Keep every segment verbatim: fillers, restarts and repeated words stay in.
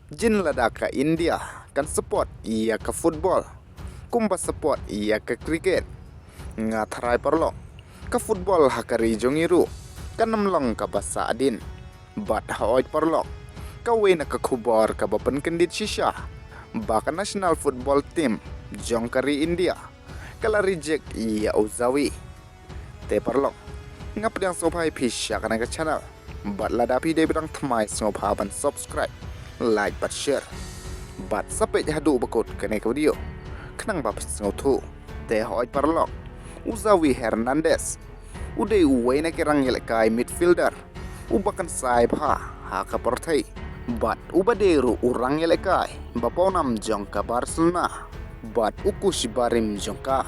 Jin lada ka India kan support ïa ka football kumba support ïa ka cricket, nga tharai paralok, ka football ha ka ri jong ngi ruh kan ym long kaba sah hadien. Bad hooid paralok, kawei na ka khubor kaba pynkyndit shisha ba ka national football team jong ka ri India ka la reject ïa u Zawi. Te paralok, nga pdiang sngewbha ïa phi sha kane ka channel. Bad lada phi dei ba dang thymmai, sngewbha ban subscribe, like bad share. Bad sa peit haduh ba kut kane ka video khnang ba phin sngewthuh. Te hooid paralok, u Xavi Hernandez u dei uwei na ki rangïalehkai midfielder uba kynsai bha ha ka pyrthei. Bad uba dei ruh u rangïalehkai ba pawnam jong ka Barcelona. Bad u coach barim jong ka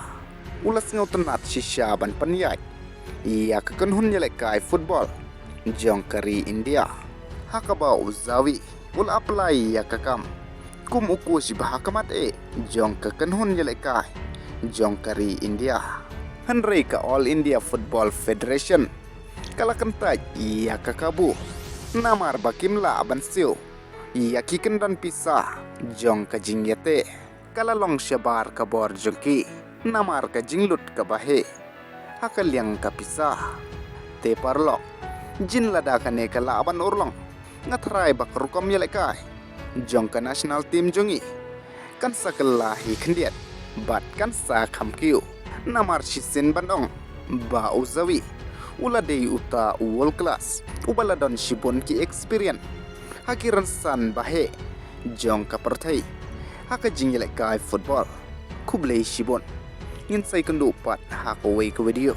u la sngewtynnad shisha ban pynïaid ïa ka kynhun ïalehkai football jong ka ri India, ha kaba u Xavi u la apply ïa ka kam kum u coach ba ha khmat eh jong ka kynhun ïalehkai jong ka ri India. Hynrei ka All India Football Federation ka la kyntait ïa ka kabu namar ba kim lah ban siew ïa ki kyndon pisa jong ka jingïateh. Ka la long shabar ka bor jong ki namar ka jinglut kaba heh ha ka liang ka pisa. Te paralok, jin lada kane ka lah ban urlong, nga tharai ba ka rukom ïalehkai jong ka national team jong ngi kan sa kylla hi khyndiat bad kan sa kham kiew. Namar shisien ban ong ba u Xavi u la dei uta u world class uba la don shibun ki experience ha ki rynsan ba heh jong ka pyrthei ha ka jingïalehkai football. Khublei shibun. Ngin sa ïakynduh pat ha kawei ka video.